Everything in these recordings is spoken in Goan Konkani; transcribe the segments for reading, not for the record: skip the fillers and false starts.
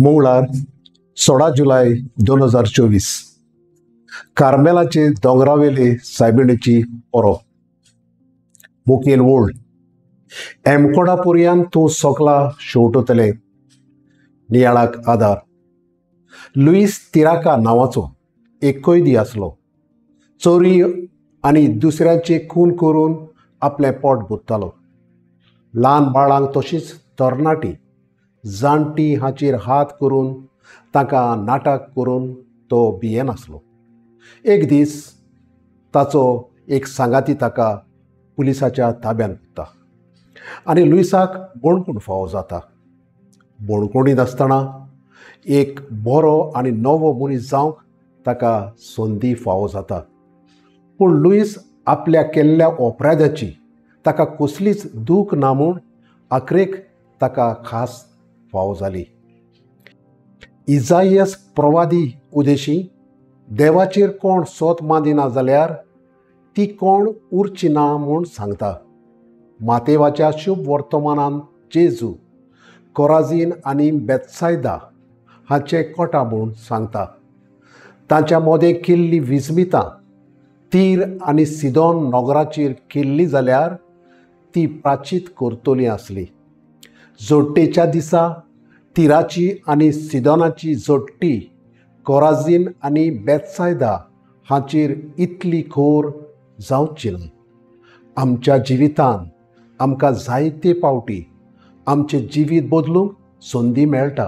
मंगळार 16 जुलय 2024 कार्मेलाचे दोंगरावेले सायबिणीची परब. मुखेल ओळ एमकोडा पुरयान तूं सोकला शेवटतले. नियाळाक आदार. लुईस तिराका नांवाचो एक कैदी आसलो. चोरी आनी दुसऱ्यांचे खून करून आपलें पोट भरतालो. ल्हान बाळांक तशीच तरणाटी जाणटी हाचेर हात करून तांकां नाटक करून तो भियेनासलो. एक दीस ताचो एक सांगाती ताका पुलिसाच्या ताब्यांत उरता आनी लुईसाक बणकूण फावो जाता. बणकोणींत आसतना एक बरो आनी नवो मनीस जावंक ताका संदी फावो जाता. पूण लुईस आपल्या केल्ल्या अपराधाची ताका कसलीच दूख ना म्हूण आखरेक ताका खास फावो जाली. इजायस प्रवादी उदेशी देवाचेर कोण सोत मांदिना जाल्यार ती कोण उरची ना म्हूण सांगता. मातेवाच्या शुभ वर्तमानान जेजू कोराझीन आनी बेत्सायदा हांचे कोटा म्हूण सांगता. तांच्या मोदें केल्ली विस्मितां तीर आनी सिदोन नगराचेर केल्ली जाल्यार ती प्राचीत करतली आसली. जोडटेच्या दिसा तिराची आनी सिदोनाची जोडटी कोराझीन आनी बेत्सायदा हांचेर इतली खोर जावची ना. आमच्या जिवितान आमकां जायते पावटी आमचें जिवीत बदलूंक संदी मेळटा,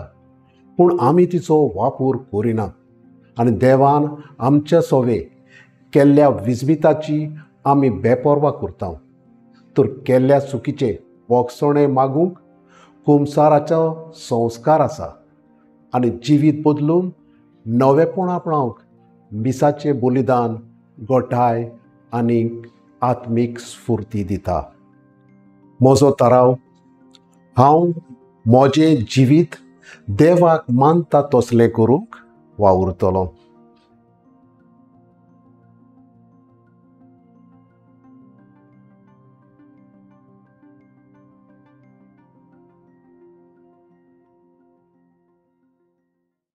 पूण आमी तिचो वापर करिनात आनी देवान आमच्या सोवे केल्ल्या विस्मिताची आमी बेपर्वा करता. तर केल्ल्या चुकीचें बोगसणें मागूंक कुमसाराचो संस्कार आसा आनी जिवीत बदलून नवेपण आपणावंक मिसाचें बलिदान गोठाय आनी आत्मीक स्फुर्ती दिता. म्हजो थाराव, हांव म्हजें जिवीत देवाक मानता तसलें करूंक वावुरतलो.